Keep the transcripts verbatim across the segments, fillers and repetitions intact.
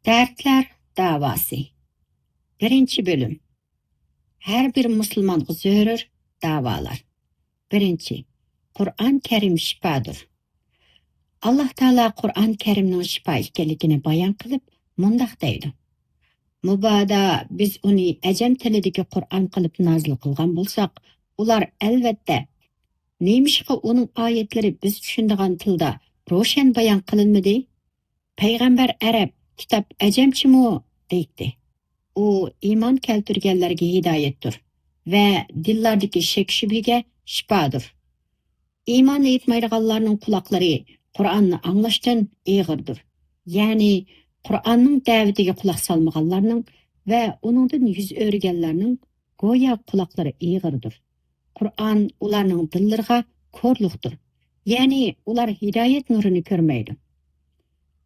دەردلەر داۋاسى. بىرىنچى بۆلۈم. ھەر بىر مۇسۇلمانغا زۆرۈر داۋالار. بىرىنچى، قۇرئان كەرىم شىپادۇر. ئاللاھ تائالا قۇرئان كەرىمنىڭ شىپا ئىكەنلىكىنى بايان قىلىپ، مۇنداق دەيدۇ: مۇبادا بىز ئۇنى ئەجەم تىلىدىكى قۇرئان قىلىپ نازىل قىلغان بولساق، ئۇلار ئەلۋەتتە، نېمىشقا ئۇنىڭ ئايەتلىرى بىز چۈشىنىدىغان تىلدا روشەن بايان قىلىنمىدى؟ پەيغەمبەر ئەرەب، كىتاب ئەجەمچىمۇ؟ دەيتتى. ئۇ ئىمان كەلتۈرگەنلەرگە ھىدايەتتۇر ۋە دىللاردىكى شەك-شۈبھىگە شىپادۇر. ئىمان ئېيتمايدىغانلارنىڭ قۇلاقلىرى قۇرئاننى ئاڭلاشتىن ئېغىردۇر. يەنى قۇرئاننىڭ دەۋىتىگە قۇلاق سالمىغانلارنىڭ ۋە ئۇنىڭدىن يۈز ئۆرۈگەنلەرنىڭ گويا قۇلاقلىرى ئېغىردۇر. قۇرئان ئۇلارنىڭ دىللىرىغا كورلۇقتۇر. يەنى ئۇلار ھىدايەت نۇرىنى كۆرمەيدۇ.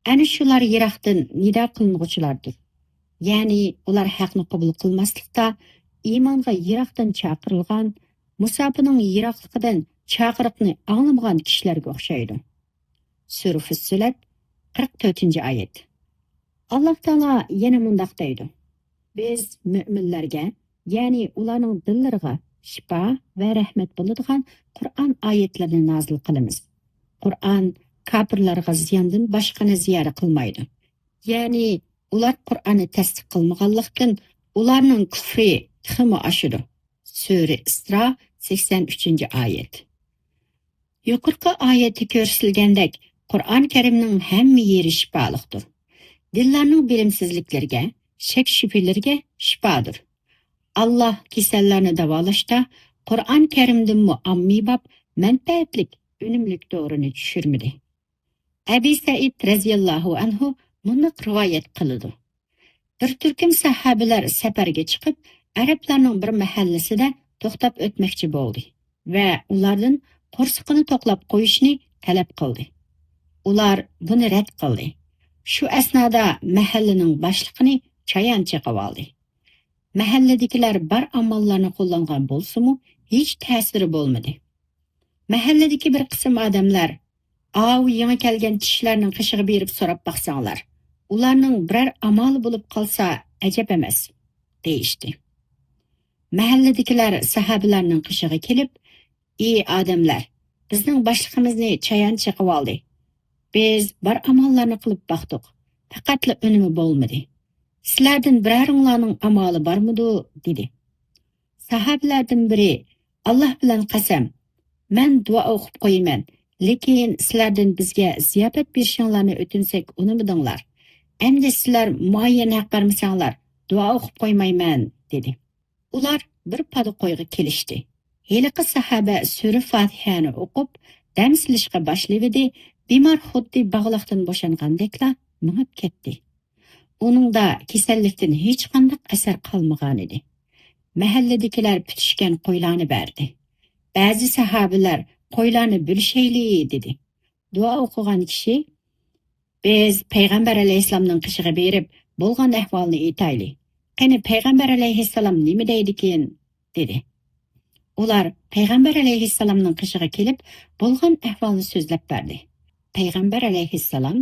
ئەنە شۇلار يىراقتىن نىدا قىلىنغۇچىلاردۇر. يەنى ئۇلار ھەقنى قوبۇل قىلماسلىقتا، ئىمانغا يىراقتىن چاقىرىلغان، مۇساپىنىڭ يىراقلىقىدىن چاقىرىقنى ئاڭلىمىغان كىشىلەرگە ئوخشايدۇ. سۈرە فۇسسىلەت، قىرىق تۆتىنچى ئايەت. ئاللاھ تائالا يەنە مۇنداق دەيدۇ: بىز مۆمىنلەرگە، يەنى ئۇلارنىڭ دىللىرىغا شىپا ۋە رەھمەت بولىدىغان قۇرئان ئايەتلىرىنى نازىل قىلىمىز. قۇرئان كاپىرلارغا زىياندىن باشقىنى زىيادە قىلمايدۇ. يەنى ئۇلار قۇرئاننى تەستىق قىلمىغانلىقتىن، ئۇلارنىڭ كۈفرى تېخىمۇ ئاشىدۇ. سۈرە ئىسرا، سەكسەن ئۈچىنچى ئايەت. يۇقىرىقى ئايەتتە كۆرسىتىلگەندەك، قۇرئان كەرىمنىڭ ھەممە يېرى شىپالىقتۇر. دىللارنىڭ بىلىمسىزلىكلىرىگە، شەك-شۈبھىلىرىگە شىپادۇر. ئاللاھ كېسەللەرنى داۋالاشتا قۇرئان كەرىمدىنمۇ ئاممىباب، مەنپەئەتلىك، ئۈنۈملۈك دورىنى چۈشۈرمىدى. ئەبى سەئىد رەزىياللاھۇ ئەنھۇ مۇنداق رىۋايەت قىلىدۇ: بىر تۈركۈم سەھابىلەر سەپەرگە چىقىپ، ئەرەبلەرنىڭ بىر مەھەللىسىدە توختاپ ئۆتمەكچى بولدى ۋە ئۇلاردىن قورسىقىنى توقلاپ قويۇشنى تەلەپ قىلدى. ئۇلار بۇنى رەت قىلدى. شۇ ئەسنادا مەھەللىنىڭ باشلىقىنى چايان چېقىۋالدى. مەھەللىدىكىلەر بار ئاماللارنى قوللانغان بولسىمۇ، ھېچ تەسىرى بولمىدى. مەھەللىدىكى بىر قىسىم ئادەملەر: «ئاۋۇ يېڭى كەلگەن كىشىلەرنىڭ قېشىغا بېرىپ سوراپ باقساڭلار، ئۇلارنىڭ بىرەر ئامالى بولۇپ قالسا ئەجەب ئەمەس» دېيىشتى. مەھەللىدىكىلەر سەھابىلەرنىڭ قېشىغا كېلىپ: «ئى ئادەملەر، بىزنىڭ باشلىقىمىزنى چايان چېقىۋالدى. بىز بار ئاماللارنى قىلىپ باقتۇق، پەقەتلا ئۈنۈمى بولمىدى. سىلەردىن بىرەرىڭلارنىڭ ئامالى بارمىدۇ؟» دېدى. سەھابىلەردىن بىرى: «ئاللاھ بىلەن قەسەم، مەن دۇئا ئوقۇپ قويىمەن، لېكىن سىلەردىن بىزگە زىياپەت بېرىشىڭلارنى ئۆتۈنسەك ئۇنىمىدىڭلار. ئەمدى سىلەر مۇئەييەن ھەق بەرمىسەڭلار، دۇئا ئوقۇپ قويمايمەن» دېدى. ئۇلار بىر پادا قويغا كېلىشتى. ھېلىقى سەھابە سۈرە فاتىھەنى ئوقۇپ، دەم سېلىشقا باشلىۋىدى، بىمار خۇددى باغلاقتىن بوشانغاندەكلا مېڭىپ كەتتى. ئۇنىڭدا كېسەللىكتىن ھېچقانداق ئەسەر قالمىغانىدى. مەھەللىدىكىلەر پۈتۈشكەن قويلارنى بەردى. بەزى سەھابىلەر: «قويلارنى بۆلۈشەيلى» دېدى. دۇئا ئوقۇغان كىشى: «بىز پەيغەمبەر ئەلەيھىسسالامنىڭ قېشىغا بېرىپ، بولغان ئەھۋالنى ئېيتايلى. قېنى، پەيغەمبەر ئەلەيھىسسالام نېمە دەيدىكىن؟» دېدى. ئۇلار پەيغەمبەر ئەلەيھىسسالامنىڭ قېشىغا كېلىپ، بولغان ئەھۋالنى سۆزلەپ بەردى. پەيغەمبەر ئەلەيھىسسالام: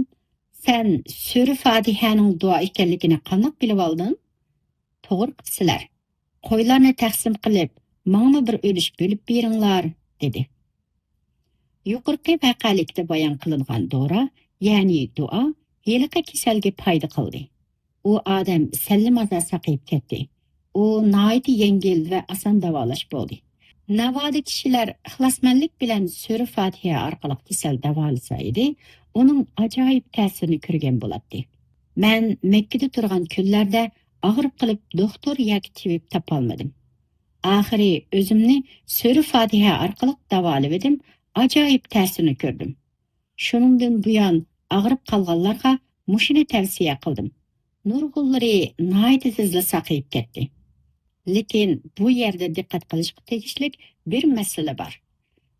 «سەن سۈرە فاتىھەنىڭ دۇئا ئىكەنلىكىنى قانداق بىلىۋالدىڭ؟ توغرا قىپسىلەر. قويلارنى تەقسىم قىلىپ، ماڭىمۇ بىر ئۈلۈش بۆلۈپ بېرىڭلار» دېدى. يۇقىرىقى ۋەقەلىكتە بايان قىلىنغان دورا، يەنى دۇئا، ھېلىقى كېسەلگە پايدا قىلدى. ئۇ ئادەم سەللىمازا ساقىيىپ كەتتى. ئۇ ناھايىتى يەڭگىل ۋە ئاسان داۋالاش بولدى. ناۋادا كىشىلەر ئىخلاسمەنلىك بىلەن سۈرە فاتىھە ئارقىلىق كېسەل داۋالىسا ئىدى، ئۇنىڭ ئاجايىپ تەسىرىنى كۆرگەن بولاتتى. مەن مەككىدە تۇرغان كۈنلەردە ئاغرىپ قېلىپ، دوختۇر ياكى تېۋىپ تاپالمىدىم. ئاخىرى ئۆزۈمنى سۈرە فاتىھە ئارقىلىق داۋالىۋىدىم، ئاجايىپ تەسىرىنى كۆردۈم. شۇنىڭدىن بۇيان ئاغرىپ قالغانلارغا مۇشۇنى تەۋسىيە قىلدىم. نۇرغۇنلىرى ناھايىتى تېزلا ساقىيىپ كەتتى. لېكىن بۇ يەردە دىققەت قىلىشقا تېگىشلىك بىر مەسىلە بار.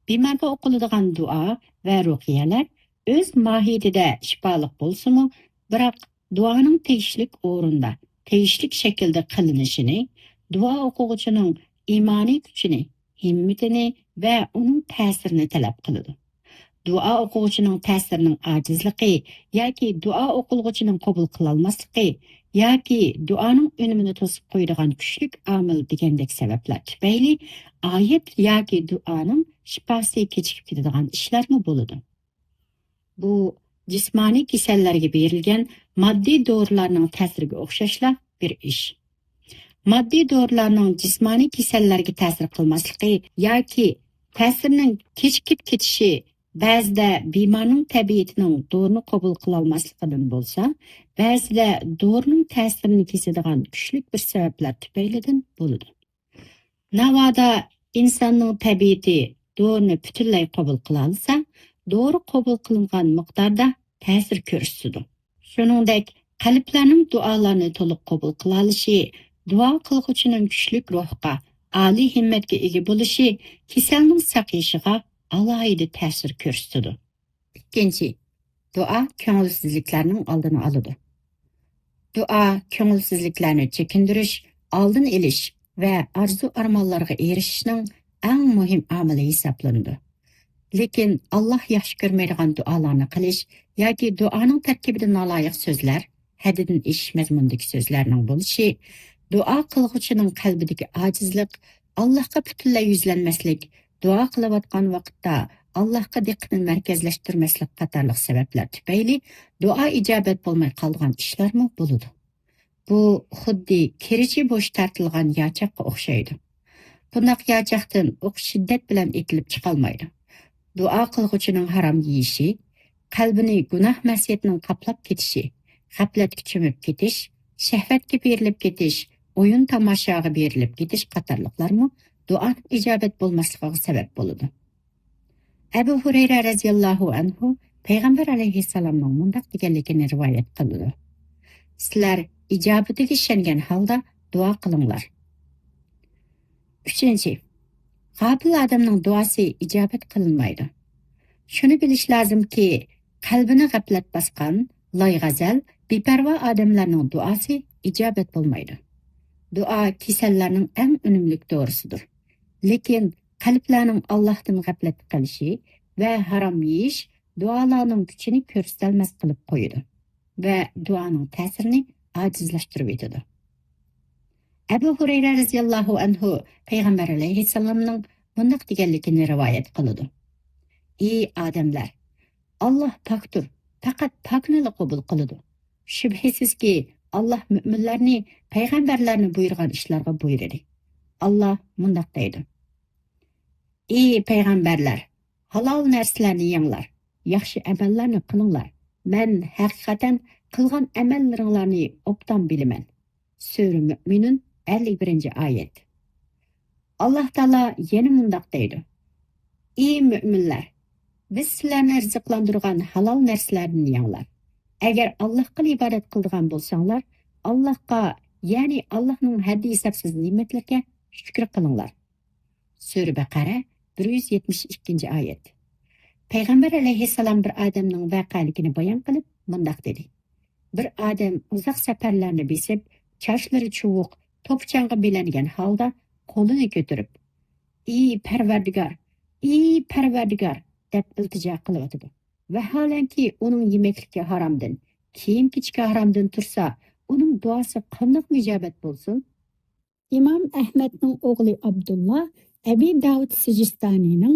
بىمارغا ئوقۇلىدىغان دۇئا ۋە رۇقىيەلەر ئۆز ماھىيىتىدە شىپالىق بولسىمۇ، بىراق دۇئانىڭ تېگىشلىك ئورۇندا، تېگىشلىك شەكىلدە قىلىنىشىنى، دۇئا ئوقۇغۇچىنىڭ ئىمانىي كۈچىنى، ھىممىتىنى ۋە ئۇنىڭ تەسىرىنى تەلەپ قىلىدۇ. دۇئا ئوقۇغۇچىنىڭ تەسىرىنىڭ ئاجىزلىقى ياكى دۇئا ئوقۇلغۇچىنىڭ قوبۇل قىلالماسلىقى ياكى دۇئانىڭ ئۈنۈمىنى توسۇپ قويىدىغان كۈچلۈك ئامىل دېگەندەك سەۋەبلەر تۈپەيلى ئايەت ياكى دۇئانىڭ شىپاسى كېچىكىپ كېتىدىغان ئىشلارمۇ بولىدۇ. بۇ جىسمانىي كېسەللەرگە بېرىلگەن ماددىي دورىلارنىڭ تەسىرىگە ئوخشاشلا بىر ئىش. ماددىي دورىلارنىڭ جىسمانىي كېسەللەرگە تەسىر قىلماسلىقى ياكى تەسىرىنىڭ كېچىكىپ كېتىشى بەزىدە بىمارنىڭ تەبىئىتىنىڭ دورىنى قوبۇل قىلالماسلىقىدىن بولسا، بەزىدە دورىنىڭ تەسىرىنى كېسىدىغان كۈچلۈك بىر سەۋەبلەر تۈپەيلىدىن بولىدۇ. ناۋادا ئىنساننىڭ تەبىئىتى دورىنى پۈتۈنلەي قوبۇل قىلالىسا، دورا قوبۇل قىلىنغان مىقداردا تەسىر كۆرسىتىدۇ. شۇنىڭدەك، قەلبلەرنىڭ دۇئالارنى تولۇق قوبۇل قىلالىشى، دۇئا قىلغۇچىنىڭ كۈچلۈك روھقا، ئالىي ھىممەتكە ئىگە بولۇشى كېسەلنىڭ ساقىيىشىغا ئالاھىدە تەسىر كۆرسىتىدۇ. ئىككىنچى، دۇئا كۆڭۈلسىزلىكلەرنىڭ ئالدىنى ئالىدۇ. دۇئا كۆڭۈلسىزلىكلەرنى چېكىندۈرۈش، ئالدىنى ئېلىش ۋە ئارزۇ-ئارمانلارغا ئېرىشىشنىڭ ئەڭ مۇھىم ئامىلى ھېسابلىنىدۇ. لېكىن ئاللاھ ياخشى كۆرمەيدىغان دۇئالارنى قىلىش ياكى دۇئانىڭ تەركىبىدە نالايىق سۆزلەر، ھەددىدىن ئېشىش مەزمۇنىدىكى سۆزلەرنىڭ بولۇشى، دۇئا قىلغۇچىنىڭ قەلبىدىكى ئاجىزلىق، ئاللاھقا پۈتۈنلەي يۈزلەنمەسلىك، دۇئا قىلىۋاتقان ۋاقىتتا ئاللاھقا دىققىتىنى مەركەزلەشتۈرمەسلىك قاتارلىق سەۋەبلەر تۈپەيلى دۇئا ئىجابەت بولماي قالىدىغان ئىشلارمۇ بولىدۇ. بۇ خۇددى كىرىچى بوش تارتىلغان ياچاققا ئوخشايدۇ. بۇنداق ياچاقتىن ئوق شىددەت بىلەن ئېتىلىپ چىقالمايدۇ. دۇئا قىلغۇچىنىڭ ھارام يېيىشى، قەلبىنى گۇناھ-مەسىيەتنىڭ قاپلاپ كېتىشى، غەپلەتكە چۆمۈپ كېتىش، شەھۋەتكە بېرىلىپ كېتىش، ئويۇن-تاماشاغا بېرىلىپ كېتىش قاتارلىقلارمۇ دۇئانىڭ ئىجابەت بولماسلىقىغا سەۋەب بولىدۇ. ئەبۇ ھۇرەيرە رەزىياللاھۇ ئەنھۇ پەيغەمبەر ئەلەيھىسسالامنىڭ مۇنداق دېگەنلىكىنى رىۋايەت قىلىدۇ: سىلەر ئىجابىتىگە ئىشەنگەن ھالدا دۇئا قىلىڭلار. ئۈچىنچى، غاپىل ئادەمنىڭ دۇئاسى ئىجابەت قىلىنمايدۇ. شۇنى بىلىش لازىمكى، قەلبىنى غەپلەت باسقان، لايغەزەل، بىپەرۋا ئادەملەرنىڭ دۇئاسى ئىجابەت بولمايدۇ. دۇئا كېسەللەرنىڭ ئەڭ ئۈنۈملۈك دورىسىدۇر. لېكىن قەلبلەرنىڭ ئاللاھتىن غەپلەتتە قېلىشى ۋە ھارام يېيىش دۇئالارنىڭ كۈچىنى كۆرسىتەلمەس قىلىپ قويىدۇ ۋە دۇئانىڭ تەسىرىنى ئاجىزلاشتۇرۇۋېتىدۇ. ئەبۇ ھۇرەيرە رەزىياللاھۇ ئەنھۇ پەيغەمبەر ئەلەيھىسسالامنىڭ مۇنداق دېگەنلىكىنى رىۋايەت قىلىدۇ: ئى ئادەملەر، ئاللاھ پاكتۇر، پەقەت پاكنىلا قوبۇل قىلىدۇ. شۈبھىسىزكى، ئاللاھ مۆمىنلەرنى پەيغەمبەرلەرنى بۇيرۇغان ئىشلارغا بۇيرۇدى. ئاللاھ مۇنداق دەيدۇ: ئى پەيغەمبەرلەر، ھالال نەرسىلەرنى يەڭلار، ياخشى ئەمەللەرنى قىلىڭلار. مەن ھەقىقەتەن قىلغان ئەمەللىرىڭلارنى ئوبدان بىلىمەن. سۈرە مۆمىنۇن، ئەللىك بىرىنچى ئايەت. ئاللاھ تائالا يەنە مۇنداق دەيدۇ: ئى مۆمىنلەر، بىز سىلەرنى رىزىقلاندۇرغان ھالال نەرسىلەردىن يەڭلار. ئەگەر ئاللاھقىلا ئىبادەت قىلىدىغان بولساڭلار، ئاللاھقا، يەنى ئاللاھنىڭ ھەددى ھېسابسىز نېمەتلىرىگە شۈكۈر قىلىڭلار. سۈرە بەقەرە، بىر يۈز يەتمىش ئىككىنچى ئايەت. پەيغەمبەر ئەلەيھىسسالام بىر ئادەمنىڭ ۋەقەلىكىنى بايان قىلىپ مۇنداق دېدى: بىر ئادەم ئۇزاق سەپەرلەرنى بېسىپ، چاچلىرى چۇۋۇق، توپا-چاڭغا بىلەنگەن ھالدا قولىنى كۆتۈرۈپ، ئى پەرۋەردىگار، ئى پەرۋەردىگار، دەپ ئىلتىجا قىلىۋاتىدۇ. ۋەھالەنكى ئۇنىڭ يېمەكلىكى ھارامدىن، كىيىم-كېچىكى ھارامدىن تۇرسا، ئۇنىڭ دۇئاسى قانداقمۇ ئىجابەت بولسۇن؟ ئىمام ئەھمەدنىڭ ئوغلى ئابدۇللا ئەبى داۋۇد سىجىستانىنىڭ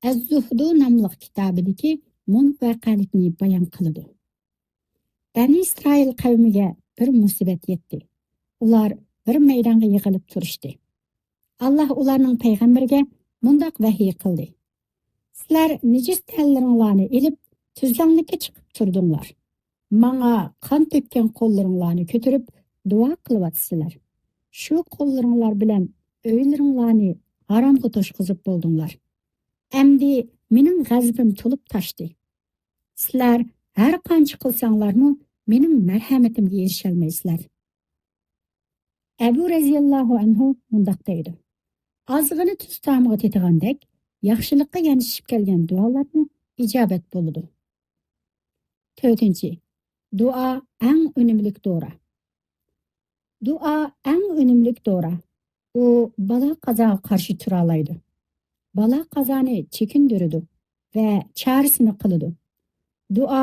ئەز-زۇھدۇ ناملىق كىتابىدىكى مۇن ۋەقەلىكنى بايان قىلىدۇ. بەنى ئىسرائىل قەۋمىگە بىر مۇسىبەت يەتتى. ئۇلار بىر مەيدانغا يىغىلىپ تۇرۇشتى. ئاللاھ ئۇلارنىڭ پەيغەمبىرىگە مۇنداق ۋەھىي قىلدى: سىلەر نىجىس تەنلىرىڭلارنى ئېلىپ، تۈزلەڭلىككە چىقىپ تۇردۇڭلار. ماڭا قان تۆككەن قوللىرىڭلارنى كۆتۈرۈپ دۇئا قىلىۋاتىسىلەر. شۇ قوللىرىڭلار بىلەن ئۆيلىرىڭلارنى ھارامغا توشقۇزۇپ بولدۇڭلار. ئەمدى مېنىڭ غەزىپىم تولۇپ تاشتى. سىلەر ھەر قانچە قىلساڭلارمۇ مېنىڭ مەرھەمىتىمگە ئېرىشەلمەيسىلەر. ئەبۇ رەزىياللاھۇ ئەنھۇ مۇنداق دەيدۇ: ئازغىنە تۈز تائامغا تېتىغاندەك، ياخشىلىققا يانىشىپ كەلگەن دۇئالارمۇ ئىجابەت بولىدۇ. تۆتىنچى، دۇئا ئەڭ ئۈنۈملۈك دورا. دۇئا ئەڭ ئۈنۈملۈك دورا. ئۇ بالا-قازاغا قارشى تۇرالايدۇ. بالا-قازانى چېكىندۈرىدۇ. ۋە چارىسىنى قىلىدۇ. دۇئا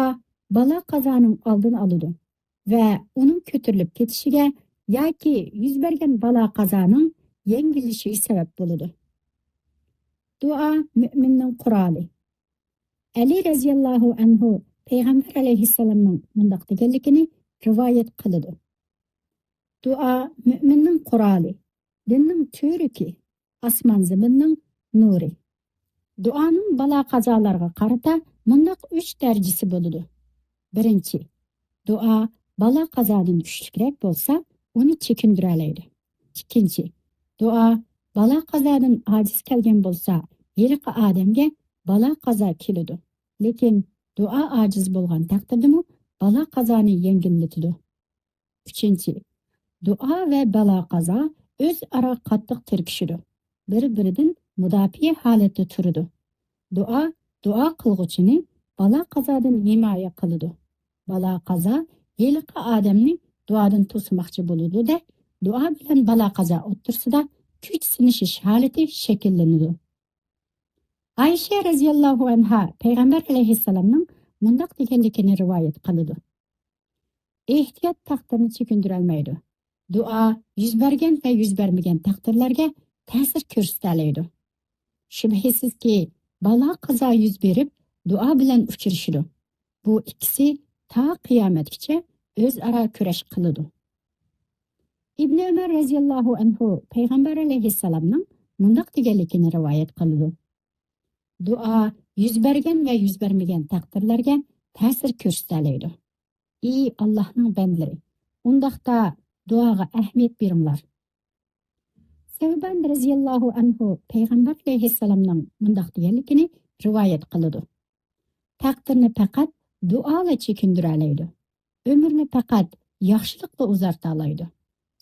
بالا-قازانىڭ ئالدىنى ئالىدۇ ۋە ئۇنىڭ كۆتۈرۈلۈپ كېتىشىگە ياكى يۈز بەرگەن بالا-قازانىڭ يەڭگىللىشىگە سەۋەب بولىدۇ. دۇئا مۆمىننىڭ قورالى. ئەلى رەزىياللاھۇ ئەنھۇ پەيغەمبەر ئەلەيھىسسالامنىڭ مۇنداق دېگەنلىكىنى رىۋايەت قىلىدۇ: دۇئا مۆمىننىڭ قورالى، دىننىڭ تۈۋرۈكى، ئاسمان-زېمىننىڭ نۇرى. دۇئانىڭ بالا-قازالارغا قارىتا مۇنداق ئۈچ دەرىجىسى بولىدۇ. بىرىنچى، دۇئا بالا-قازادىن كۈچلۈكرەك بولسا، ئۇنى چېكىندۈرەلەيدۇ. ئىككىنچى، دۇئا بالا-قازادىن ئاجىز كەلگەن بولسا، ھېلىقى ئادەمگە بالا-قازا كېلىدۇ. لېكىن دۇئا ئاجىز بولغان تەقدىردىمۇ بالا-قازانى يەڭگىللىتىدۇ. ئۈچىنچى، دۇئا ۋە بالا-قازا ئۆزئارا قاتتىق تىركىشىدۇ، بىر-بىرىدىن مۇداپىئە ھالەتتە تۇرىدۇ. دۇئا دۇئا قىلغۇچىنى بالا-قازادىن ھىمايە قىلىدۇ. بالا-قازا ھېلىقى ئادەمنى دۇئادىن توسماقچى بولىدۇ-دە، دۇئا بىلەن بالا-قازا ئوتتۇرىسىدا كۈچ سىنىشىش ھالىتى شەكىللىنىدۇ. ئائىشە رەزىياللاھۇ ئەنھا پەيغەمبەر ئەلەيھىسسالامنىڭ مۇنداق دېگەنلىكىنى رىۋايەت قىلىدۇ: ئېھتىيات تەقدىرنى چېكىندۈرەلمەيدۇ. دۇئا يۈز بەرگەن ۋە يۈز بەرمىگەن تەقدىرلەرگە تەسىر كۆرسىتەلەيدۇ. شۈبھىسىزكى، بالا-قازا يۈز بېرىپ، دۇئا بىلەن ئۇچرىشىدۇ. بۇ ئىككىسى تا قىيامەتكىچە ئۆزئارا كۈرەش قىلىدۇ. ئىبنى ئۆمەر رەزىياللاھۇ ئەنھۇ پەيغەمبەر ئەلەيھىسسالامنىڭ مۇنداق دېگەنلىكىنى رىۋايەت قىلىدۇ: دۇئا يۈز بەرگەن ۋە يۈز بەرمىگەن تەقدىرلەرگە تەسىر كۆرسىتەلەيدۇ. ئى ئاللاھنىڭ بەندىلىرى، ئۇنداقتا دۇئاغا ئەھمىيەت بېرىڭلار. سەۋبان رەزىياللاھۇ ئەنھۇ پەيغەمبەر ئەلەيھىسسالامنىڭ مۇنداق دېگەنلىكىنى رىۋايەت قىلىدۇ: تەقدىرنى پەقەت دۇئالا چېكىندۈرەلەيدۇ. ئۆمۈرنى پەقەت ياخشىلىقلا ئۇزارتالايدۇ.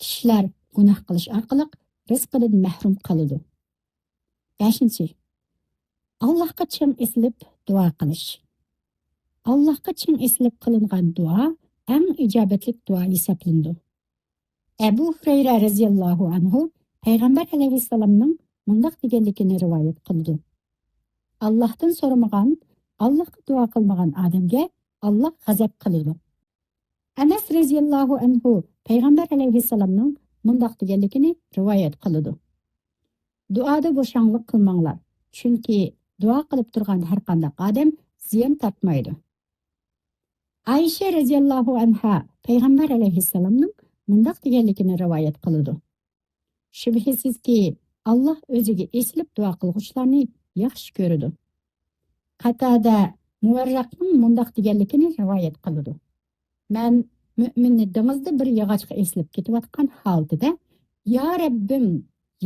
كىشىلەر گۇناھ قىلىش ئارقىلىق رىزقىدىن مەھرۇم قالىدۇ. بەشىنچى، ئاللاھقا چىڭ ئېسىلىپ دۇئا قىلىش. ئاللاھقا چىڭ ئېسىلىپ قىلىنغان دۇئا ئەڭ ئىجابەتلىك دۇئا ھېسابلىنىدۇ. ئەبۇ ھۇرەيرە رەزىياللاھۇ ئەنھۇ پەيغەمبەر ئەلەيھىسسالامنىڭ مۇنداق دېگەنلىكىنى رىۋايەت قىلىدۇ: ئاللاھتىن سورىمىغان، ئاللاھقا دۇئا قىلمىغان ئادەمگە ئاللاھ غەزەپ قىلىدۇ. ئەنەس رەزىياللاھۇ ئەنھۇ پەيغەمبەر ئەلەيھىسسالامنىڭ مۇنداق دېگەنلىكىنى رىۋايەت قىلىدۇ: دۇئادا بوشاڭلىق قىلماڭلار، چۈنكى دۇئا قىلىپ تۇرغان ھەرقانداق ئادەم زىيان تارتمايدۇ. ئائىشە رەزىياللاھۇ ئەنھا پەيغەمبەر ئەلەيھىسسالامنىڭ مۇنداق دېگەنلىكىنى رىۋايەت قىلىدۇ: شۈبھىسىزكى، ئاللاھ ئۆزىگە ئېسىلىپ دۇئا قىلغۇچىلارنى ياخشى كۆرىدۇ. قەتادە مۇۋەررەقنىڭ مۇنداق دېگەنلىكىنى رىۋايەت قىلىدۇ: مەن مۆمىننى دېڭىزدا بىر ياغاچقا ئېسىلىپ كېتىۋاتقان ھالىتىدە، يا رەببىم،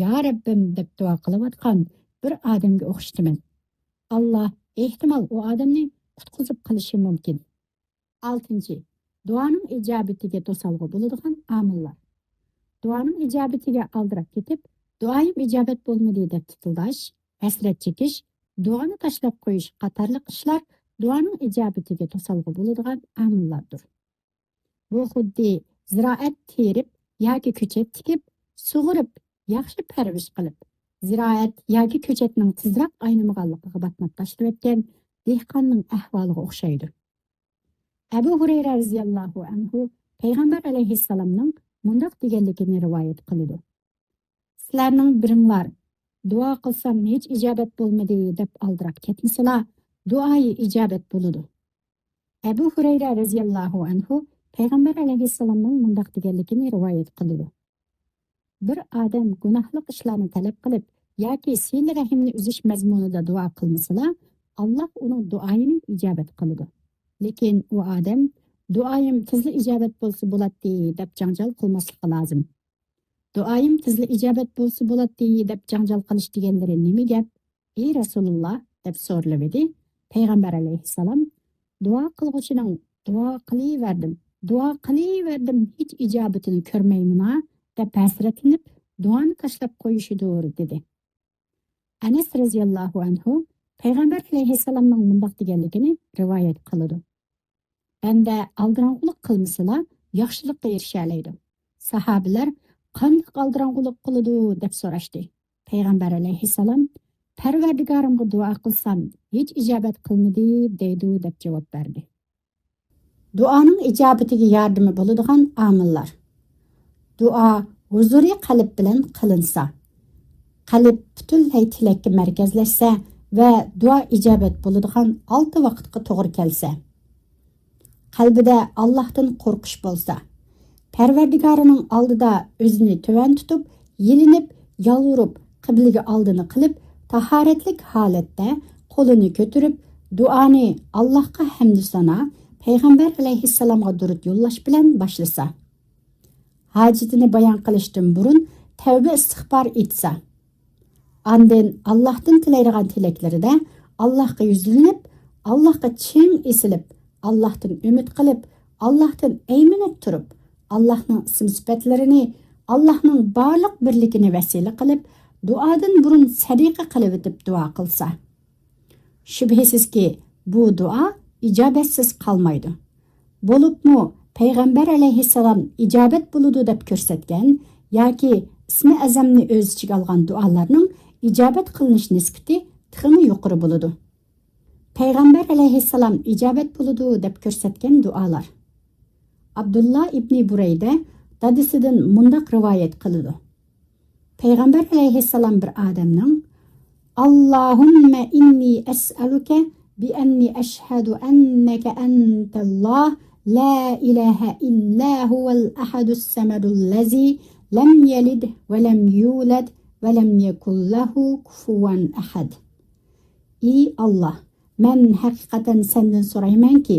يا رەببىم دەپ دۇئا قىلىۋاتقان بىر ئادەمگە ئوخشىتىمەن. ئاللاھ ئېھتىمال ئۇ ئادەمنى قۇتقۇزۇپ قېلىشى مۇمكىن. ئالتىنچى، دۇئانىڭ ئىجابىتىگە توسالغۇ بولىدىغان ئامىللار. دۇئانىڭ ئىجابىتىگە ئالدىراپ كېتىپ، دۇئايىم ئىجابەت بولمىدى دەپ تىتىلداش، ھەسرەت چېكىش، دۇئانى تاشلاپ قويۇش قاتارلىق ئىشلار دۇئانىڭ ئىجابىتىگە توسالغۇ بولىدىغان ئامىللاردۇر. بۇ خۇددى زىرائەت تېرىپ ياكى كۆچەت تىكىپ، سۇغۇرۇپ، ياخشى پەرۋىش قىلىپ، زىرائەت ياكى كۆچەتنىڭ تېزراق ئاينىمىغانلىقىغا باتناپ تاشلىۋەتكەن دېھقاننىڭ ئەھۋالىغا ئوخشايدۇ. ئەبۇ ھۇرەيرە رەزىياللاھۇ ئەنھۇ پەيغەمبەر ئەلەيھىسسالامنىڭ مۇنداق دېگەنلىكىنى رىۋايەت قىلىدۇ: سىلەرنىڭ بىرىڭلار، دۇئا قىلسام ھېچ ئىجابەت بولمىدى دەپ ئالدىراپ كەتمىسىلا، دۇئايى ئىجابەت بولىدۇ. ئەبۇ ھۇرەيرە رەزىياللاھۇ ئەنھۇ پەيغەمبەر ئەلەيھىسسالامنىڭ مۇنداق دېگەنلىكىنى رىۋايەت قىلىدۇ: بىر ئادەم گۇناھلىق ئىشلارنى تەلەپ قىلىپ ياكى سىلە رەھىمنى ئۈزۈش مەزمۇنىدا دۇئا قىلمىسىلا، ئاللاھ ئۇنىڭ دۇئايىنى ئىجابەت قىلىدۇ. لېكىن ئۇ ئادەم، دۇئايىم تېزلا ئىجابەت بولسا بولاتتى دەپ جاڭجال قىلماسلىقى لازىم. دۇئايىم تېزلا ئىجابەت بولسا بولاتتى دەپ جاڭجال قىلىش دېگەنلىرى نېمە گەپ، ئى رەسۇلۇللاھ؟ دەپ سورىلىۋىدى. پەيغەمبەر ئەلەيھىسسالام، دۇئا قىلغۇچىنىڭ دۇئا قىلىۋەردىم، دۇئا قىلىۋەردىم، ھېچ ئىجابىتىنى كۆرمەيمىنا دەپ ھەسرەتلىنىپ، دۇئانى تاشلاپ قويۇشىدۇر، دېدى. ئەنەس رەزىياللاھۇ ئەنھۇ پەيغەمبەر ئەلەيھىسسالامنىڭ مۇنداق دېگەنلىكىنى رىۋايەت قىلىدۇ: بەندە ئالدىراڭغۇلۇق قىلمىسىلا، ياخشىلىققا ئېرىشەلەيدۇ. ساھابىلەر قانداق ئالدىراڭغۇلۇق قىلىدۇ دەپ سوراشتى. پەيغەمبەر ئەلەيھىسسالام، «پەرۋەردىگارىمغا دۇئا قىلسام، ھېچ ئىجابەت قىلمىدى» دەيدۇ، دەپ جاۋاب بەردى. دۇئانىڭ ئىجابىتىگە ياردىمى بولىدىغان ئامىللار. دۇئا ھۇزۇرىي قەلب بىلەن قىلىنسا، قەلب پۈتۈنلەي تىلەككە مەركەزلەشسە ۋە دۇئا ئىجابەت بولىدىغان ئالتە ۋاقىتقا توغرا كەلسە، قەلبىدە ئاللاھتىن قورقۇش بولسا، پەرۋەردىگارىنىڭ ئالدىدا ئۆزىنى تۆۋەن تۇتۇپ، يېلىنىپ، يالۋۇرۇپ، قىبلىگە ئالدىنى قىلىپ، تاھارەتلىك ھالەتتە قولىنى كۆتۈرۈپ، دۇئانى ئاللاھقا ھەمدۇ سانا، پەيغەمبەر ئەلەيھىسسالامغا دۇرۇت يوللاش بىلەن باشلىسا، ھاجىتىنى بايان قىلىشتىن بۇرۇن تەۋبە ئىستىغپار ئېيتسا، ئاندىن ئاللاھتىن تىلەيدىغان تىلەكلىرىدە ئاللاھقا يۈزلىنىپ، ئاللاھقا چىڭ ئېسىلىپ، ئاللاھتىن ئۈمىد قىلىپ، ئاللاھتىن ئەيمىنىپ تۇرۇپ، ئاللاھنىڭ ئىسىم-سۈپەتلىرىنى، ئاللاھنىڭ بارلىق بىرلىكىنى ۋەسىلە قىلىپ، دۇئادىن بۇرۇن سەدىقە قىلىۋېتىپ دۇئا قىلسا، شۈبھىسىزكى، بۇ دۇئا ئىجابەتسىز قالمايدۇ. بولۇپمۇ پەيغەمبەر ئەلەيھىسسالام ئىجابەت بولىدۇ دەپ كۆرسەتكەن ياكى ئىسمى ئەزەمنى ئۆز ئىچىگە ئالغان دۇئالارنىڭ ئىجابەت قىلىنىش نىسبىتى تېخىمۇ يۇقىرى بولىدۇ. پەيغەمبەر ئەلەيھىسسالام ئىجابەت بولىدۇ دەپ كۆرسەتكەن دۇئالار. ئابدۇللا ئىبنى بۇرەيدە دادىسىدىن مۇنداق رىۋايەت قىلىدۇ. پەيغەمبەر ئەلەيھىسسالام بىر ئادەمنىڭ، «اللهم إني أسألك بأني أشهد أنك أنت الله لا إله إلا هو الأحد الصمد الذي لم يلد ولم يولد ولم يكن له كفوا أحد». ئى ئاللاھ، مەن ھەقىقەتەن سەندىن سورايمەنكى،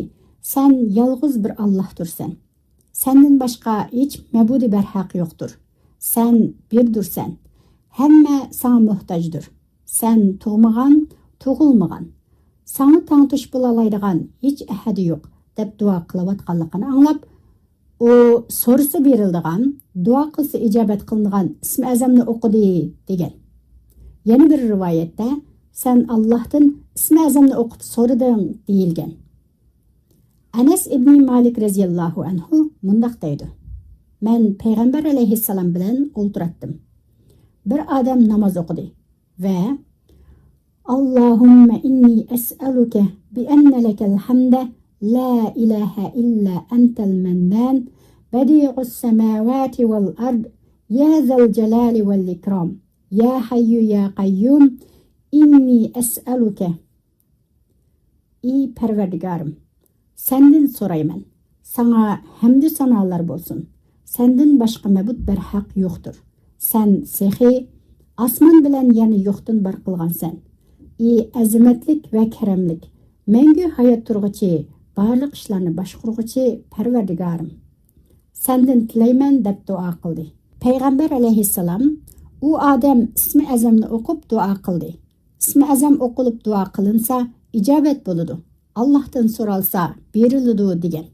سەن يالغۇز بىر ئاللاھتۇرسەن. سەندىن باشقا ھېچ مەبۇدى بەرھەق يوقتۇر. سەن بىردۇرسەن. ھەممە ساڭا موھتاجدۇر. سەن تۇغمىغان، تۇغۇلمىغان. ساڭا تەڭتۇش بولالايدىغان ھېچ ئەھەدى يوق، دەپ دۇئا قىلىۋاتقانلىقىنى ئاڭلاپ، ئۇ سورىسا بېرىلىدىغان، دۇئا قىلسا ئىجابەت قىلىنىدىغان ئىسمى ئەزەمنى ئوقۇدى، دېگەن. يەنە بىر رىۋايەتتە، سەن ئاللاھتىن ئىسمى ئەزەمنى ئوقۇپ سورىدىڭ، دېيىلگەن. ئەنەس ئىبنى مالىك رەزىياللاھۇ ئەنھۇ مۇنداق دەيدۇ، مەن پەيغەمبەر ئەلەيھىسسالام بىلەن ئولتۇراتتىم. بىر ئادەم ناماز ئوقۇدى ۋە اللهم إني أسألك بأن لك الحمد لا إله إلا أنت المنان بديع السماوات والأرض يا ذا الجلال والإكرام يا حي يا قيوم إني أسألك. ئى پەرۋەردىگارىم، سەندىن سورايمەن. ساڭا ھەمدۇ سانالار بولسۇن. سەندىن باشقا مەبۇد بەرھەق يوقتۇر. سەن سېخىي، ئاسمان بىلەن يەرنى يوقتىن بار قىلغانسەن. ئى ئەزىمەتلىك ۋە كەرەملىك، مەڭگۈ ھايات تۇرغۇچى، بارلىق ئىشلارنى باشقۇرغۇچى پەرۋەردىگارىم، سەندىن تىلەيمەن، دەپ دۇئا قىلدى. پەيغەمبەر ئەلەيھىسسالام ئۇ ئادەم ئىسمى ئەزەمنى ئوقۇپ دۇئا قىلدى. ئىسمى ئەزەم ئوقۇلۇپ دۇئا قىلىنسا، ئىجابەت بولىدۇ. ئاللاھتىن سورالسا، بېرىلىدۇ، دېگەن.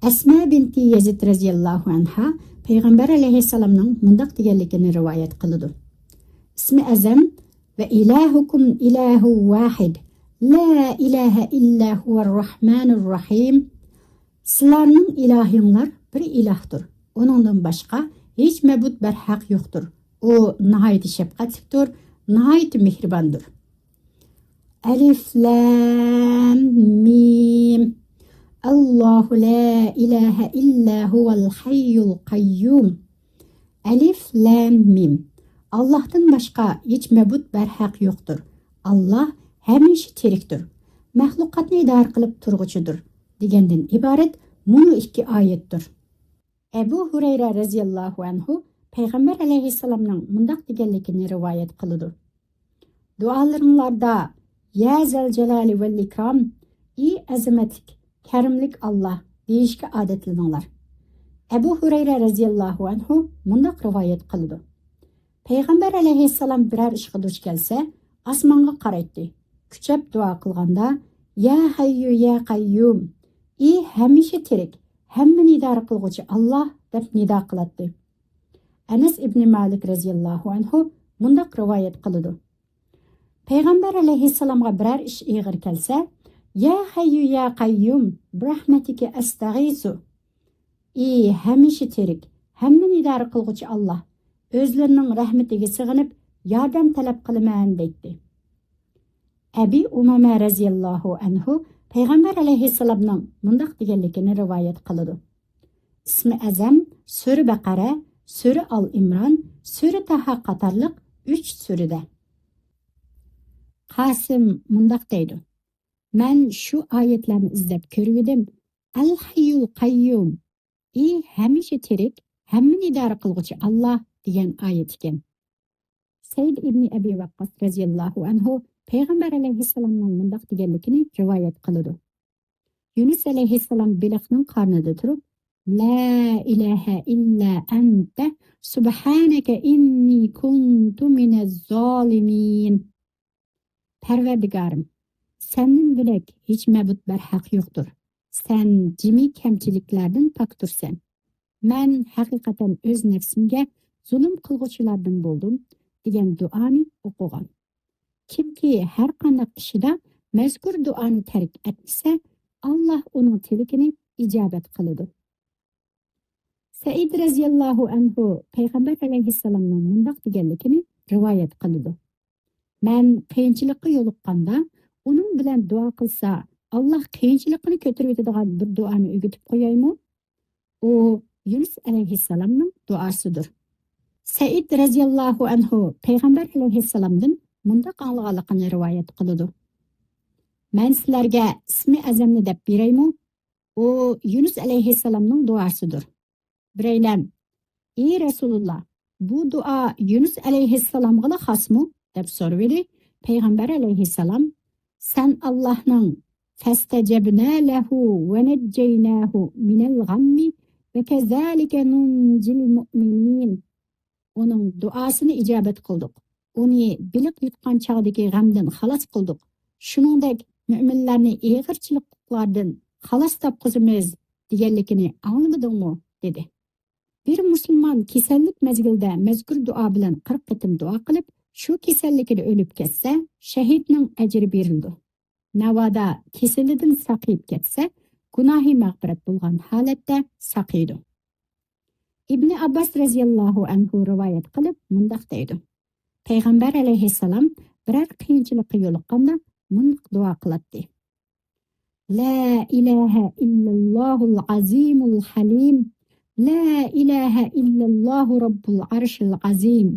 ئەسما بىنتى يەزىد رەزىياللاھۇ ئەنھا پەيغەمبەر ئەلەيھىسسالامنىڭ مۇنداق دېگەنلىكىنى رىۋايەت قىلىدۇ، ئىسمى ئەزەم ۋە إلهكم إله واحد لا إله إلا هو الرحمن الرحيم. سىلەرنىڭ ئىلاھىڭلار بىر ئىلاھتۇر. ئۇنىڭدىن باشقا ھېچ مەبۇد بەرھەق يوقتۇر. ئۇ ناھايىتى شەپقەتلىكتۇر، ناھايىتى مېھرىباندۇر. ألف لام ميم. الله لا إله إلا هو الحي القيوم. ئەلىف لام مىم. ئاللاھتىن باشقا ھېچ مەبۇد بەرھەق يوقتۇر. ئاللاھ ھەمىشە تىرىكتۇر. مەخلۇقاتنى ئىدارە قىلىپ تۇرغۇچىدۇر، دېگەندىن ئىبارەت مۇنۇ ئىككى ئايەتتۇر. ئەبۇ ھۇرەيرە رەزىياللاھۇ ئەنھۇ پەيغەمبەر ئەلەيھىسسالامنىڭ مۇنداق دېگەنلىكىنى رىۋايەت قىلىدۇ. دۇئالىرىڭلاردا، يا زەل جالالى ۋەل ئىكرام، ئى ئەزىمەتلىك، كەرىملىك ئاللاھ، دېيىشكە ئادەتلىنىڭلار. ئەبۇ ھۇرەيرە رەزىياللاھۇ ئەنھۇ مۇنداق رىۋايەت قىلىدۇ. پەيغەمبەر ئەلەيھىسسالام بىرەر ئىشقا دۇچ كەلسە، ئاسمانغا قارايتتى. كۈچەپ دۇئا قىلغاندا، يا ھەييۇ يا قەييۇم، ئى ھەمىشە تىرىك، ھەممىنى ئىدارە قىلغۇچى ئاللاھ، دەپ نىدا قىلاتتى. ئەنەس ئىبنى مالىك رەزىياللاھۇ ئەنھۇ مۇنداق رىۋايەت قىلىدۇ. پەيغەمبەر ئەلەيھىسسالامغا بىرەر ئىش ئېغىر كەلسە، يا ھەييۇ يا قەييۇم، بىرەھمەتىكە ئەستەغىسۇ. ئى ھەمىشە تىرىك، ھەممىنى ئىدارە قىلغۇچى ئاللاھ، ئۆزلىرىنىڭ رەھمىتىگە سىغىنىپ ياردەم تەلەپ قىلىمەن، دەيتتى. ئەبى ئۇمامە رەزىياللاھۇ ئەنھۇ پەيغەمبەر ئەلەيھىسسالامنىڭ مۇنداق دېگەنلىكىنى رىۋايەت قىلىدۇ. ئىسمى ئەزەم، سۈرە بەقەرە، سۈرە ئال ئىمران، سۈرە تاھا قاتارلىق ئۈچ سۈرىدە. قاسىم مۇنداق دەيدۇ: مەن شۇ ئايەتلەرنى ئىزدەپ كۆرۈۋىدىم. ئەل ھەييۇل قەييۇم، ئى ھەمىشە تىرىك، ھەممىنى ئىدارە قىلغۇچى ئاللا دېگەن ئايەت ئىكەن. سەئىد ئىبنى ئەبى ۋەققاس رەزىياللاھۇ ئەنھۇ پەيغەمبەر ئەلەيھىسسالامنىڭ مۇنداق دېگەنلىكىنى رىۋايەت قىلىدۇ: يۇنۇس ئەلەيھىسسالام بېلىقنىڭ قارنىدا تۇرۇپ، لا ئىلاھە ئىللا ئەنتە سۇبھانەكە ئىننى كۇنتۇ مىنەز زالىمىن. پەرۋەردىگارىم، سەندىن بۆلەك ھېچ مەبۇد بەرھەق يوقتۇر. سەن جىمى كەمچىلىكلەردىن پاكتۇرسەن. مەن ھەقىقەتەن ئۆز نەپسىمگە زۇلۇم قىلغۇچىلاردىن بولدۇم، دېگەن دۇئانى ئوقۇغان. كىمكى ھەر قانداق ئىشىدا مەزكۇر دۇئانى تەرك ئەتمىسە، ئاللا ئۇنىڭ تىلىكىنى ئىجابەت قىلىدۇ. سەئىد رەزىياللاھۇ ئەنھۇ پەيغەمبەر ئەلەيھىسسالامنىڭ مۇنداق دېگەنلىكىنى رىۋايەت قىلىدۇ: مەن قىيىنچىلىققا يولۇققاندا، ئۇنىڭ بىلەن دۇئا قىلسا، ئاللا قىيىنچىلىقىنى كۆتۈرۈۋېتىدىغان بىر دۇئانى ئۆگىتىپ قويايمۇ؟ ئۇ يۇنۇس ئەلەيھىسسالامنىڭ دۇئاسىدۇر. سەئىد رەزىياللاھۇ ئەنھۇ پەيغەمبەر ئەلەيھىسسالامدىن مۇنداق ئاڭلىغانلىقىنى رىۋايەت قىلىدۇ: مەن سىلەرگە ئىسمى ئەزەمنى دەپ بېرەيمۇ؟ ئۇ يۇنۇس ئەلەيھىسسالامنىڭ دۇئاسىدۇر. بىرەيلەن: ئى رەسۇلۇللا، بۇ دۇئا يۇنۇس ئەلەيھىسسالامغىلا خاسمۇ؟ دەپ سورىۋىدى. پەيغەمبەر ئەلەيھىسسالام: سەن ئاللاھنىڭ فەستەجەبنە لەھۇ ۋە نەججەينەھۇ مىنەل غەممى ۋە كەزالىكە نۇنجىل مۇئمىنىن. ئۇنىڭ دۇئاسىنى ئىجابەت قىلدۇق. ئۇنى بېلىق يۇتقان چاغدىكى غەمدىن خالاس قىلدۇق. شۇنىڭدەك مۆمىنلەرنى ئېغىرچىلىقلاردىن خالاس تاپقۇزىمىز دېگەنلىكىنى ئاڭلىمىدىڭمۇ؟ دېدى. بىر مۇسۇلمان كېسەللىك مەزگىلىدە مەزكۇر دۇئا بىلەن قىرىق قېتىم دۇئا قىلىپ، شۇ كېسەللىكىدە ئۆلۈپ كەتسە، شەھىدنىڭ ئەجرى بېرىلىدۇ. ناۋادا كېسىلىدىن ساقىيىپ كەتسە، گۇناھى مەغپىرەت بولغان ھالەتتە ساقىيىدۇ. ئىبنى ئابباس رەزىياللاھۇ ئەنھۇ رىۋايەت قىلىپ مۇنداق دەيدۇ: پەيغەمبەر ئەلەيھىسسالام بىرەر قىيىنچىلىققا يولۇققاندا مۇنداق دۇئا قىلاتتى: لا إله إلا الله العظيم الحليم. لا إله إلا الله رب العرش العظيم.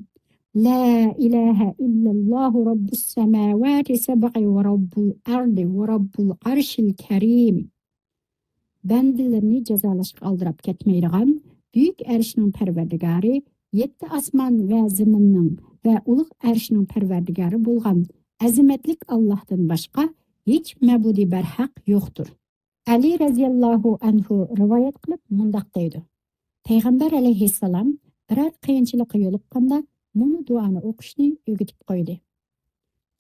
لا إله إلا الله رب السماوات السبع ورب الأرض ورب العرش الكريم. بەندىلىرىنى جازالاشقا ئالدىراپ كەتمەيدىغان بۈيۈك ئەرشنىڭ پەرۋەردىگارى، يەتتە ئاسمان ۋە زېمىننىڭ ۋە ئۇلۇغ ئەرشنىڭ پەرۋەردىگارى بولغان ئەزىمەتلىك ئاللاھتىن باشقا ھېچ مەبۇدى بەرھەق يوقتۇر. ئەلى رەزىياللاھۇ ئەنھۇ رىۋايەت قىلىپ مۇنداق دەيدۇ: پەيغەمبەر ئەلەيھىسسالام بىرەر قىيىنچىلىققا يولۇققاندا مۇنۇ دۇئانى ئوقۇشنى ئۆگىتىپ قويدى: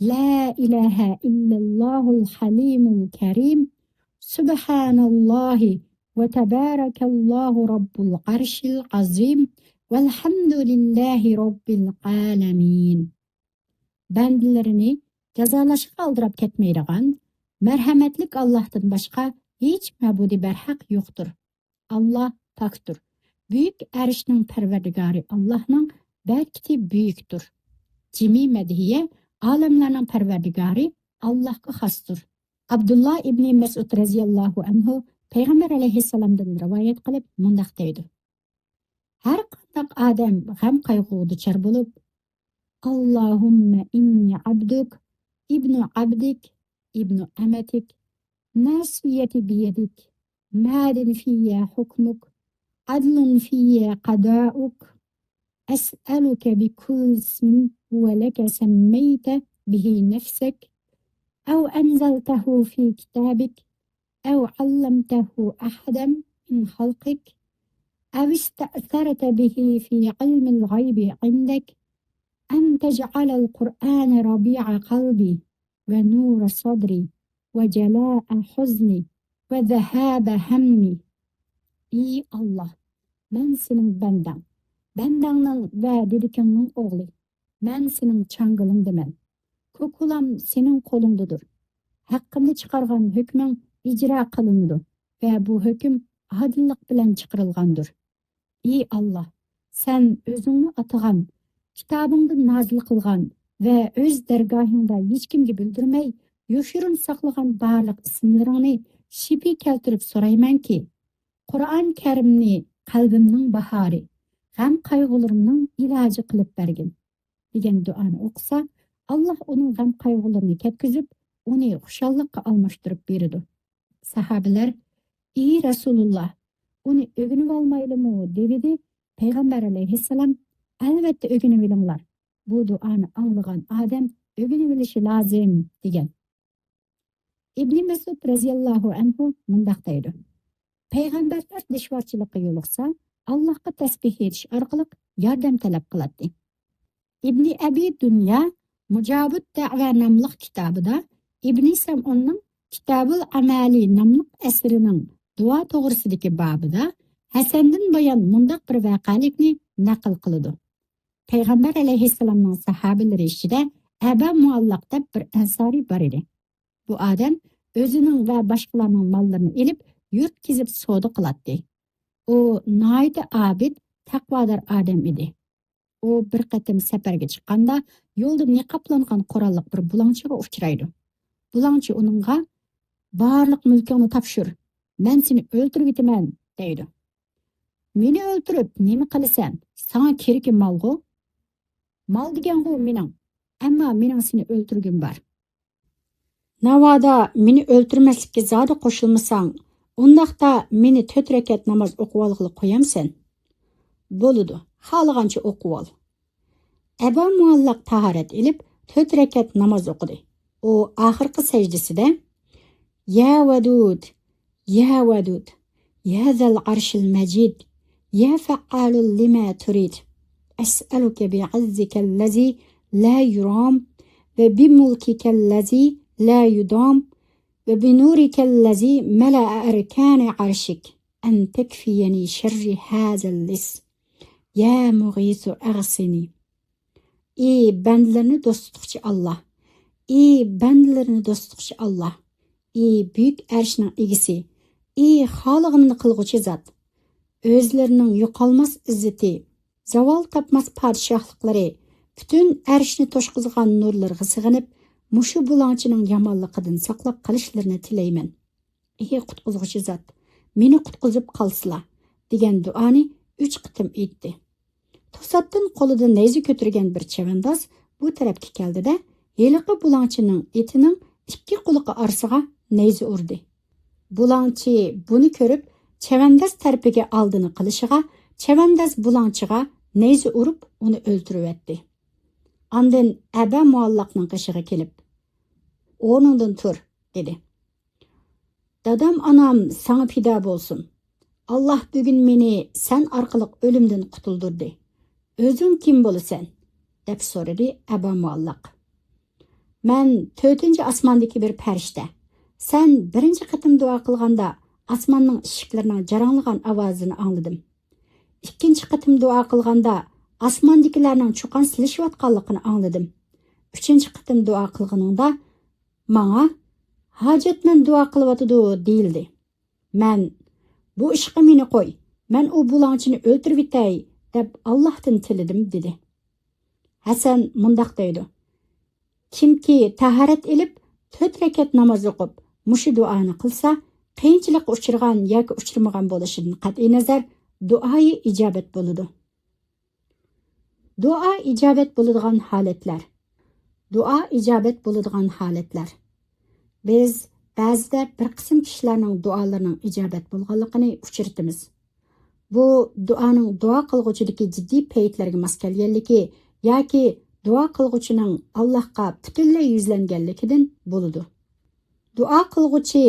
لا إله إلا الله الحليم الكريم. سبحان الله وتبارك الله رب العرش العظيم والحمد لله رب العالمين. بەندىلىرىنى جازالاشقا ئالدىراپ كەتمەيدىغان، مەرھەمەتلىك ئاللاھتىن باشقا ھېچ مەبۇدى بەرھەق يوقتۇر. ئاللا پاكتۇر. بۈيۈك ئەرشنىڭ پەرۋەردىگارى ئاللاھنىڭ بەرىكىتى بۈيۈكتۇر. جىمى مەدھىيە ئالەملەرنىڭ پەرۋەردىگارى ئاللاھقا خاستۇر. ئابدۇللا ئىبنى مەسئۇد رەزىياللاھۇ ئەنھۇ پەيغەمبەر ئەلەيھىسسالامدىن رىۋايەت قىلىپ مۇنداق دەيدۇ: ھەر قانداق ئادەم غەم قايغۇغا دۇچار بولۇپ، اللهم إني عبدك، ابن عبدك، ابن أمتك، ناصيتي بيدك، ماض في حكمك، عدل في قضاؤك، أسألك بكل اسم هو لك سميت به نفسك أو أنزلته في كتابك أو علمته أحدا من خلقك أو استأثرت به في علم الغيب عندك أن تجعل القرآن ربيع قلبي ونور صدري وجلاء حزني وذهاب همي. ئى ئاللا، مەن سېنىڭ بەندەڭ، بەندەڭنىڭ ۋە دېدىكىڭنىڭ ئوغلى. مەن سېنىڭ چاڭگىلىڭدىمەن. كوكۇلام سېنىڭ قولۇڭدىدۇر. ھەققىمدە چىقارغان ھۆكمۈڭ ئىجرا قىلىنىدۇ ۋە بۇ ھۆكۈم ئادىللىق بىلەن چىقىرىلغاندۇر. ئى ئاللا، سەن ئۆزۈڭنى ئاتىغان، كىتابىڭدا نازىل قىلغان ۋە ئۆز دەرگاھىڭدا ھېچكىمگە بىلدۈرمەي يوشۇرۇن ساقلىغان بارلىق ئىسىملىرىڭنى شىپى كەلتۈرۈپ سورايمەنكى، قۇرئان كەرىمنى قەلبىمنىڭ باھارى، غەم قايغۇلىرىمنىڭ ئىلاجى قىلىپ بەرگىن، دېگەن دۇئانى ئوقۇسا، ئاللاھ ئۇنىڭ غەم قايغۇلىرىنى كەتكۈزۈپ، ئۇنى خۇشاللىققا ئالماشتۇرۇپ بېرىدۇ. ساھابىلەر، ئى رەسۇلۇللاھ، ئۇنى ئۆگىنىۋالمايلىمۇ؟ دېۋىدى. پەيغەمبەر ئەلەيھىسسالام، ئەلۋەتتە ئۆگىنىۋېلىڭلار، بۇ دۇئانى ئاڭلىغان ئادەم ئۆگىنىۋېلىشى لازىم، دېگەن. ئىبنى مەسئۇد رەزىياللاھۇ ئەنھۇ مۇنداق دەيدۇ، پەيغەمبەرلەر دىشۋارچىلىققا يولۇقسا، ئاللاھقا تەسبىھ ئېيتىش ئارقىلىق ياردەم تەلەپ قىلاتتى. ئىبنى ئەبى دۇنيا مۇجابۇت دەۋا ناملىق كىتابىدا ئىبنى سەمئۇننىڭ كىتابۇل ئەمالى ناملىق ئەسىرىنىڭ دۇئا توغرىسىدىكى بابىدا ھەسەندىن بايان مۇنداق بىر ۋەقەلىكنى نەقىل قىلىدۇ. پەيغەمبەر ئەلەيھىسسالامنىڭ ساھابىلىرى ئىچىدە ئەبا مۇئەللەق دەپ بىر ئەنسارى بار ئىدى. بۇ ئادەم ئۆزىنىڭ ۋە باشقىلارنىڭ ماللىرىنى ئېلىپ، يۇرت كېزىپ سودا قىلاتتى. ئۇ ناھايىتى ئابىد، تەقۋادار ئادەم ئىدى. ئۇ بىر قېتىم سەپەرگە چىققاندا، يولدا نىقابلانغان قوراللىق بىر بۇلاڭچىغا ئۇچرايدۇ. بۇلاڭچى ئۇنىڭغا، بارلىق مۈلكۈڭنى تاپشۇر، مەن سېنى ئۆلتۈرۈۋېتىمەن، دەيدۇ. مېنى ئۆلتۈرۈپ نېمە قىلىسەن؟ ساڭا كېرىكى مالغۇ؟ مال دېگەنغۇ مېنىڭ، ئەمما مېنىڭ سېنى ئۆلتۈرگۈم بار. ناۋادا مېنى ئۆلتۈرمەسلىككە زادى قوشۇلمىساڭ، ئۇنداقتا مېنى تۆت رەكەت ناماز ئوقۇۋالغىلى قويامسەن؟ بولىدۇ، خالىغانچە ئوقۇۋال. ئەبا مۇئەللەق تاھارەت ئېلىپ، تۆت رەكەت ناماز ئوقۇدى. ئۇ ئاخىرقى سەجدىسىدە، يا ۋەدۇد، يا ۋەدۇد، يا ذا العرش المجيد، يا فعال لما تريد، أسألك بعزك الذي لا يرام، وبملكك الذي لا يدام، وبنورك الذي ملأ أركان عرشك، أن تكفيني شر هذا اللص. يا مغيث أغثني. ئى بەندىلىرىنى دوست تۇتقۇچى ئاللاھ! ئى بەندىلىرىنى دوست تۇتقۇچى ئاللاھ! ئى بۈيۈك ئەرشنىڭ ئىگىسى! ئى خالىغىنىنى قىلغۇچى زات! ئۆزلىرىنىڭ يوقالماس ئىززىتى، زاۋال تاپماس پادىشاھلىقلىرى، پۈتۈن ئەرشنى توشقۇزغان نۇرلىرىغا سىغىنىپ، مۇشۇ بۇلاڭچىنىڭ يامانلىقىدىن ساقلاپ قېلىشلىرىنى تىلەيمەن. ئى قۇتقۇزغۇچى زات، مېنى قۇتقۇزۇپ قالسىلا، دېگەن دۇئانى ئۈچ قېتىم ئېيتتى. توساتتىن قولىدا نەيزە كۆتۈرگەن بىر چەۋەنداز بۇ تەرەپكە كەلدى-دە، ھېلىقى بۇلاڭچىنىڭ ئېتىنىڭ ئىككى قۇلىقى ئارىسىغا نەيزە ئۇردى. بۇلاڭچى بۇنى كۆرۈپ، چەۋەنداز تەرىپىگە ئالدىنى قىلىشىغا، چەۋەنداز بۇلاڭچىغا نەيزە ئۇرۇپ، ئۇنى ئۆلتۈرۈۋەتتى. ئاندىن ئەبا مۇئەللەقنىڭ قېشىغا كېلىپ، ئورنۇڭدىن تۇر، دېدى. دادام ئانام ساڭا پىدا بولسۇن. ئاللاھ بۈگۈن مېنى سەن ئارقىلىق ئۆلۈمدىن قۇتۇلدۇردى. ئۆزۈڭ كىم بولىسەن؟ دەپ سورىدى ئەبا مۇئەللەق. مەن تۆتىنچى ئاسماندىكى بىر پەرىشتە. سەن بىرىنچى قېتىم دۇئا قىلغاندا ئاسماننىڭ ئىشىكلىرىنىڭ جاراڭلىغان ئاۋازىنى ئاڭلىدىم. ئىككىنچى قېتىم دۇئا قىلغاندا ئاسماندىكىلەرنىڭ چۇقان سېلىشىۋاتقانلىقىنى ئاڭلىدىم. ئۈچىنچى قېتىم دۇئا قىلغىنىڭدا ماڭا ھاجەتمەن دۇئا قىلىۋاتىدۇ دېيىلدى. مەن، بۇ ئىشقا مېنى قوي، مەن ئۇ بۇلاڭچىنى ئۆلتۈرۈۋېتەي دەپ ئاللاھتىن تىلىدىم، دېدى. ھەسەن مۇنداق دەيدۇ، كىمكى تاھارەت ئېلىپ، تۆت رەكەت ناماز ئوقۇپ، مۇشۇ دۇئانى قىلسا، قىيىنچىلىققا ئۇچرىغان ياكى ئۇچرىمىغان بولۇشىدىن قەتئىينەزەر، دۇئايى ئىجابەت بولىدۇ. دۇئا ئىجابەت بولىدىغان ھالەتلەر. دۇئا ئىجابەت بولىدىغان ھالەتلەر. بىز بەزىدە بىر قىسىم كىشىلەرنىڭ دۇئالىرىنىڭ ئىجابەت بولغانلىقىنى ئۇچرىتىمىز. بۇ دۇئانىڭ دۇئا قىلغۇچىدىكى جىددىي پەيتلەرگە ماس كەلگەنلىكى ياكى دۇئا قىلغۇچىنىڭ ئاللاھقا پۈتۈنلەي يۈزلەنگەنلىكىدىن بولىدۇ. دۇئا قىلغۇچى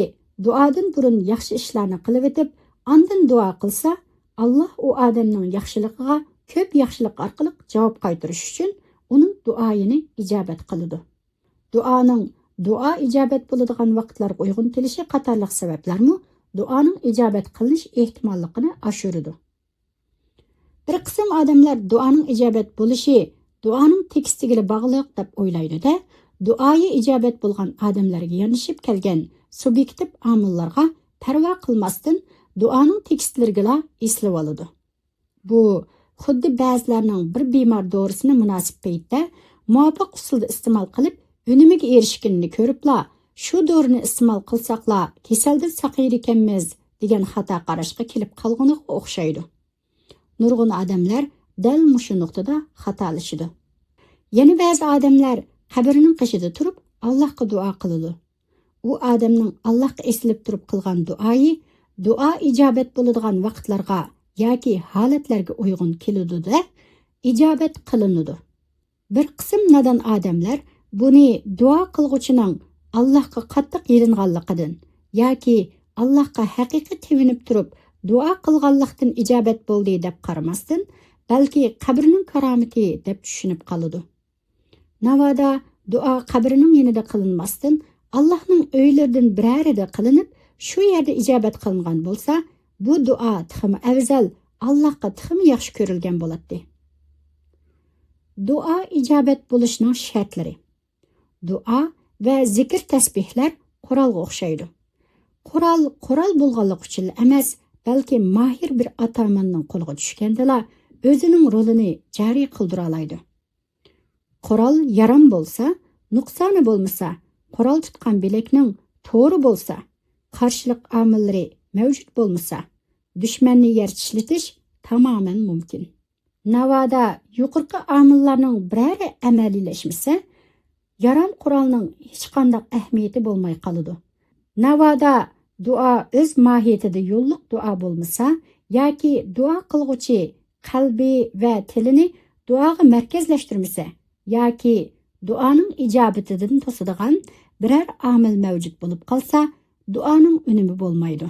دۇئادىن بۇرۇن ياخشى ئىشلارنى قىلىۋېتىپ، ئاندىن دۇئا قىلسا، ئاللاھ ئۇ ئادەمنىڭ ياخشىلىقىغا كۆپ ياخشىلىق ئارقىلىق جاۋاب قايتۇرۇش ئۈچۈن ئۇنىڭ دۇئايىنى ئىجابەت قىلىدۇ. دۇئانىڭ دۇئا ئىجابەت بولىدىغان ۋاقىتلارغا ئۇيغۇن كېلىشى قاتارلىق سەۋەبلەرمۇ دۇئانىڭ ئىجابەت قىلىنىش ئېھتىماللىقىنى ئاشۇرىدۇ. بىر قىسىم ئادەملەر دۇئانىڭ ئىجابەت بولۇشى دۇئانىڭ تېكىستىگىلا باغلىق دەپ ئويلايدۇ-دە، دۇئايى ئىجابەت بولغان ئادەملەرگە ياندىشىپ كەلگەن سۇبيېكتىپ ئامىللارغا پەرۋا قىلماستىن، دۇئانىڭ تېكىستلىرىگىلا ئېسىلىۋالىدۇ. بۇ خۇددى بەزىلەرنىڭ بىر بىمار دورىسىنى مۇناسىپ پەيتتە مۇۋاپىق ئۇسۇلدا ئىستېمال قىلىپ، ئۈنۈمىگە ئېرىشكىنىنى كۆرۈپلا، شۇ دورىنى ئىستېمال قىلساقلا، كېسەلدىن ساقىيىدىكەنمىز، دېگەن خاتا قاراشقا كېلىپ قالغىنىغا ئوخشايدۇ. نۇرغۇن ئادەملەر دەل مۇشۇ نۇقتىدا خاتالىشىدۇ. يەنە بەزى ئادەملەر قەبرىنىڭ قېشىدا تۇرۇپ، ئاللاھقا دۇئا قىلىدۇ. ئۇ ئادەمنىڭ ئاللاھقا ئېسىلىپ تۇرۇپ قىلغان دۇئايى دۇئا ئىجابەت بولىدىغان ۋاقىتلارغا ياكى ھالەتلەرگە ئۇيغۇن كېلىدۇ-دە، ئىجابەت قىلىنىدۇ. بىر قىسىم نادان ئادەملەر بۇنى دۇئا قىلغۇچىنىڭ ئاللاھقا قاتتىق يېلىنغانلىقىدىن ياكى ئاللاھقا ھەقىقىي تېۋىنىپ تۇرۇپ دۇئا قىلغانلىقتىن ئىجابەت بولدى دەپ قارىماستىن، بەلكى قەبرىنىڭ كارامىتى دەپ چۈشىنىپ قالىدۇ. ناۋادا دۇئا قەبرىنىڭ يېنىدا قىلىنماستىن، ئاللاھنىڭ ئۆيلىرىدىن بىرەرىدە قىلىنىپ، شۇ يەردە ئىجابەت قىلىنغان بولسا، بۇ دۇئا تېخىمۇ ئەۋزەل، ئاللاھقا تېخىمۇ ياخشى كۆرۈلگەن بولاتتى. دۇئا ئىجابەت بولۇشنىڭ شەرتلىرى. دۇئا ۋە زىكىر تەسبىھلەر قورالغا ئوخشايدۇ. قورال قورال بولغانلىقى ئۈچۈنلا ئەمەس، بەلكى ماھىر بىر ئاتاماننىڭ قولىغا چۈشكەندىلا ئۆزىنىڭ رولىنى جارى قىلدۇرالايدۇ. قورال يارام بولسا، نۇقسانى بولمىسا، قورال تۇتقان بىلەكنىڭ تورى بولسا، قارشىلىق ئامىللىرى مەۋجۇت بولمىسا، دۈشمەننى يەر چىشلىتىش تامامەن مۇمكىن. ناۋادا يۇقىرىقى ئامىللارنىڭ بىرەرى ئەمەلىيلەشمىسە، يارام قورالنىڭ ھېچقانداق ئەھمىيىتى بولماي قالىدۇ. ناۋادا دۇئا ئۆز ماھىيىتىدە يوللۇق دۇئا بولمىسا ياكى دۇئا قىلغۇچى قەلبى ۋە تىلىنى دۇئاغا مەركەزلەشتۈرمىسە ياكى دۇئانىڭ ئىجابىتىدىن توسىدىغان بىرەر ئامىل مەۋجۇت بولۇپ قالسا، دۇئانىڭ ئۈنۈمى بولمايدۇ.